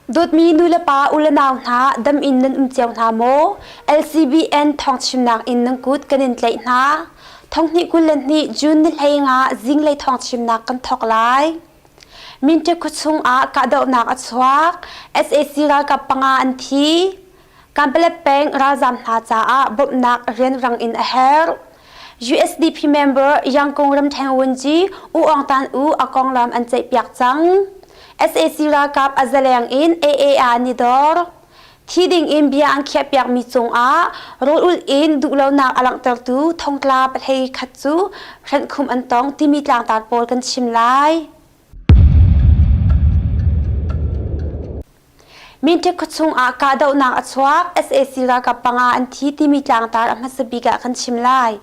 Dawtmi nulepa ulenau hna dam in nan um cio hna maw? LCBN thawngchimnak in nan kut kan in tlaih hna. Thonghnih 22 June ni 15 zinglei thawngchimnak kan thawk lai. Minte khuachung ah kahdohnak a chuak. SAC ralkap panga an thi. Kanpalet peng ralzaam hna caah bawmhnak rianrang in a herh. USDP member Yangkung ramṭhen vunci U Aung Tan U a konglam an ceihpiak cang. SAC ralkap a zaleng in AA ah an i dor. Thi ding in bia an khiahpiakmi cungah rawl-ulh in duhlonak a langhtertu thongtla pahlei khat cu hrenhkhumh an tong timi tlangtar pawl kan chim lai. Minṭek khuachung ah kahdohnak a chuak, sac ralkap panga an thi timi tlangtar a hmasa bik ah kan chim lai.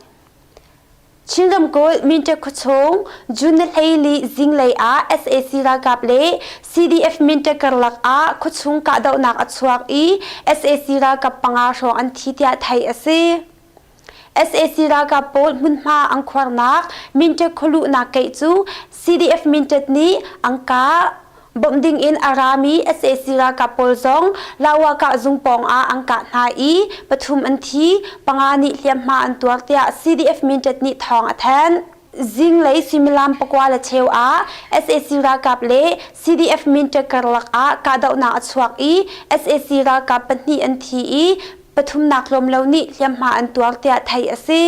Chin ramkulh Minṭek khuachung June ni 14 zinglei ah sac ralkap le CDF Minṭek karlak ah khuachung kahdohnak a chuak i sac ralkap panga hrawng an thi tiah theih a si. Sac ralkap pawl hmunhma an khuarnak Minṭek khualuhnak keih cu CDF Minṭet nih an kah. Bawmh ding in a rami sac ralkap pawl zong Lawakah zung pawng ah an kah hna i pathum an thi, panga nih hliamhma an tuar tiah CDF Minṭet nih thawng a thanh. Zinglei suimilam pakua le cheu ah sac ralkap le CDF Minṭet karlak ah kahdohnak a chuak i sac ralkap pahnih an thi i pathumnak tlawm lo nih hliamhma an tuar tiah theih a si.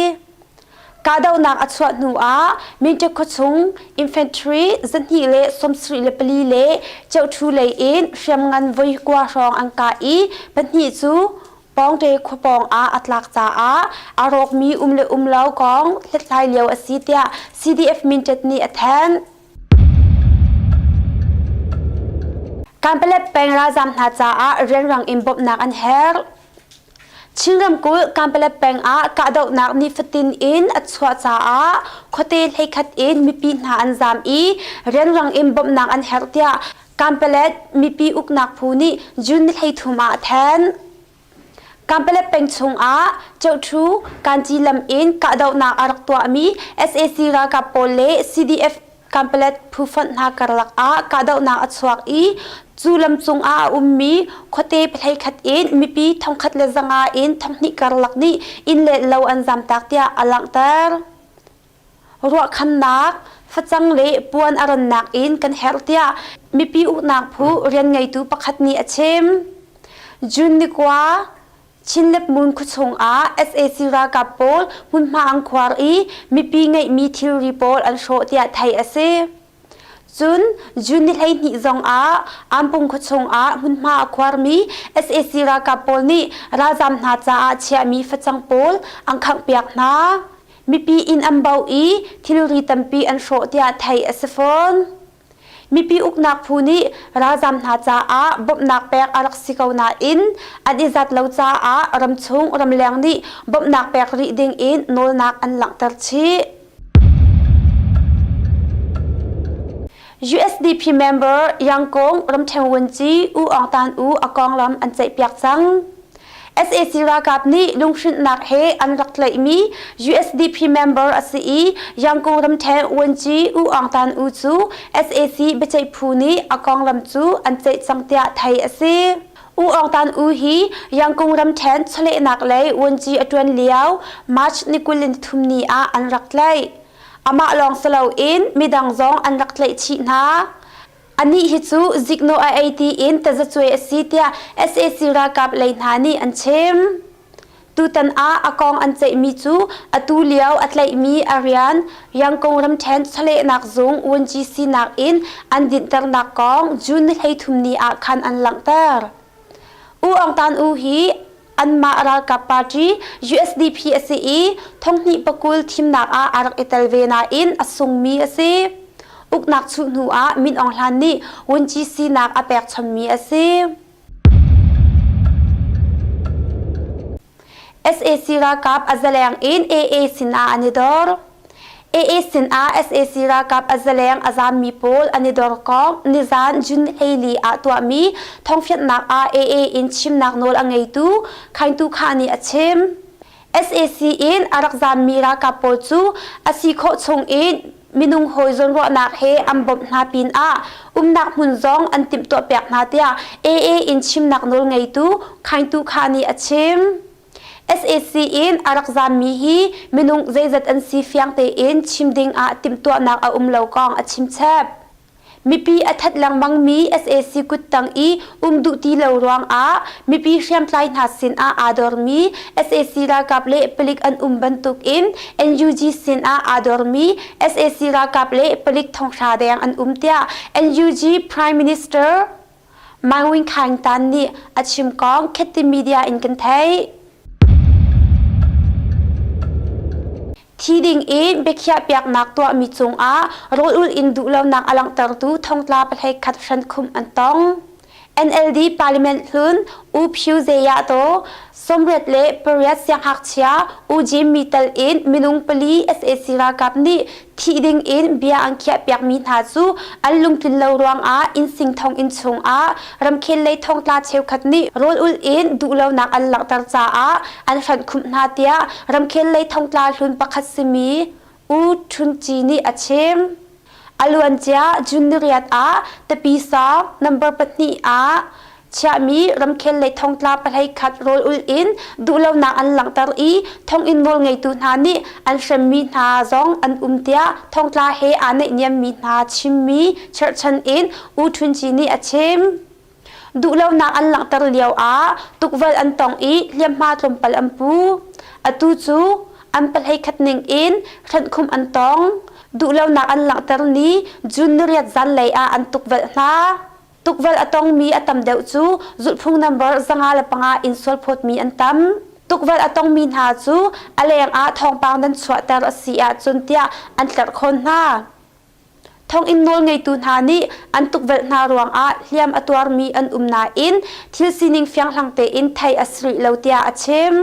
Kahdohnak a chuah hnu ah Minṭek khuachung infantry 274 le Ceuṭhu lei in hriamngan voi kua hrawng an kah i pahnih cu Pawngṭe khua pawng ah a tlak caah a rawkmi um le um lo kong hlathlai lio a si tiah CDF Minṭet nih a thanh. Kanpalet peng ralzaam hna caah rianrang in bawmhnak an herh. Chin ramkulh Kanpalet peng ah kahdohnak nifatin in a chuah caah khuate hleikhat in mipi hna an zaam i rianrang in bawmhnak an herh tiah Kanpalet mipi uknak phu nih June 23 ah a thanh. Kanpalet peng chungah Ceuṭhu Kanci lam in kahdohnak a rak tuahmi sac ralkap pawl le CDF Kanpalet phufonh hna karlak ah kahdohnak a chuak i cu lam cungah a ummi khuate pahleikhat in mipi 1100 in 2000 karlak nih inn le lo an zamtak tiah a langhter. Ruahkhannak, facang le puan a rannak in kan herh tiah mipi uknak phu rianngeitu pakhat nih a chim. June ni kua Chinlepmun khuachung ah sac ralkap pawl hmunhma an khuar i mipi ngeihmi thilri pawl an hrawh tiah theih a si. Cun June ni 12 zong ah Ampung khuachung ah hmunhma a khuarmi sac ralkap pawl nih ralzaam hna caah chiahmi facang pawl an khanghpiak hna. Mipi inn an bauh i thilri tampi an hrawh tiah theih a si fawn. Mipi uknak phu nih ralzaam hna caah bawmhnak pek a rak si ko nain an i zat lo caah ramchung ramleng nih bawmhnak pek rih ding in nawlnak an langhter chih. USDP member Yangkong ramṭhen vuanci U Aung Tan U a konglam an ceihpiak cang. Sac ralkap nih lunghrinhnak he an rak tlaihmi USDP member a si i Yangon ramṭhen vuanci U Aung Tan U cu sac biaceih phu nih a konglam cu an ceih cang tiah theih a si. U Aung Tan U hi Yangon ramṭhen chawlehnak lei vuanci a ṭuan lio March ni 23 ni ah an rak tlaih. Amah lawng si loin midang zong an rak tlaih chih hna. Anih hi cu ziknawh a ei tiin tazacuai a si tiah sac ralkap lei hna nih an chim. Tutan ah a kong an ceihmi cu atu lio a tlaihmi a rian Yangon ramṭhen chawlehnak zung vuanci sinak in an dinhternak kong June 23 ni ah khan an langhter. U Aung Tan U hi anmah ralkap party USDP a si i thonghnih pakul thimnak ah a rak i tel ve nain a sungmi a si. Uknak chuh hnu ah Min Aung Hlaing nih vunci sinak a pek chommi a si. Sac ralkap a zaleng in AA sinah an i dor. AA sinah sac ralkap a zaleng a zaammi pawl an i dor kong nizan June 24 ah tuahmi thawngfianhnak ah AA in chimnak nawl a ngeitu Khaingtu Kha nih a chim. Sac in a rak zaammi ralkap pawl cu a si khawh chung in minung hawi zawnruahnak he an bawmh hna pinah umnak hmun zong an timhtuahpiak hna tiah AA in chimnak nawl ngeitu Khaing Tu Kha nih a chim. Sac in a rak zaammi hi minung zeizat an si fiang tein chim ding ah timhtuahnak a um lo kong a chim chap. Mipi a that lengmangmi sac kuttang i um duh ti lo ruangah mipi hriamtlai hna sinah aa dormi sac ralkap le palik an um bantukin NUG sinah aa dormi sac ralkap le palik thonghra deng an um tiah NUG Prime Minister Mang Win Khaing Tan nih a chim kong Khetti Media in kan theih. Thi ding in biakhiahpiaknak tuahmi cungah rawl-ulh in duhlonak a langhtertu thongtla pahlei khat hrankhumh an tong. NLD Parliament hlun U Phyu Zeya Taw, 88 sianghngakchia U Jim Mi tel in minung pali sac ralkap nih thih ding in bia an khiahpiakmi hna cu an lungtlin lo ruangah innsing thonginn chungah ramkhel lei thongtla cheukhat nih rawl-ulh in duhlonak an langhter caah an hranhkhumh hna tiah ramkhel lei thongtla hlun pakhat simi U Htun Ci nih a chim. A luancia June niriat ah Tapi sang number pahnih ah chiahmi ramkhel lei thongtla pahlei khat rawl-ulh in duhlonak an langhter i thonginn nawlngeitu hna nih an hremmi hna zong an um tiah thongtla he aa naihniammi hna chimmi cherhchan in U Htun Ci nih a chim. Duhlonak an langhter lio ah tukvelh an tong i hliamhma tlawmpal an pu. Atu cu an pahlei khat ning in hrenhkhumh an tong. Duhlonak an langhter ni June niriat zanlei ah an tukvelh hna. Tukvelh a tongmi a tam deuh cu zulhphung number 505 in sualphawtmi an tam. Tukvelh a tongmi hna cu a leng ah thawngpang nan chuahter a si ahcun tiah an tlerhkhawn hna. Thonginn nawlngeitu hna nih an tukvelh hna ruangah hliam a tuarmi an um nain thil sining fianghlang tein theih a si rih lo tiah a chim.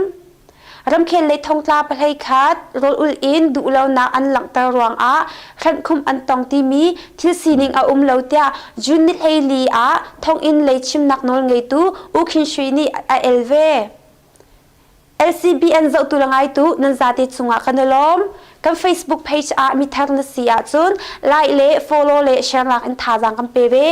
Ramkhel lei thongtla pahlei khat rawl-ulh in duhlonak an langhter ruangah hrenhkhumh an tong timi thil sining a um lo tiah June ni 14 ah thonginn lei chimnak nawlngeitu U Khin Shui nih a el ve. LCBN zohtu le ngaitu nan zate cungah kan i lawm. Kan Facebook page ah mithar na si ahcun like le follow le share nak in thazaang kan pe ve.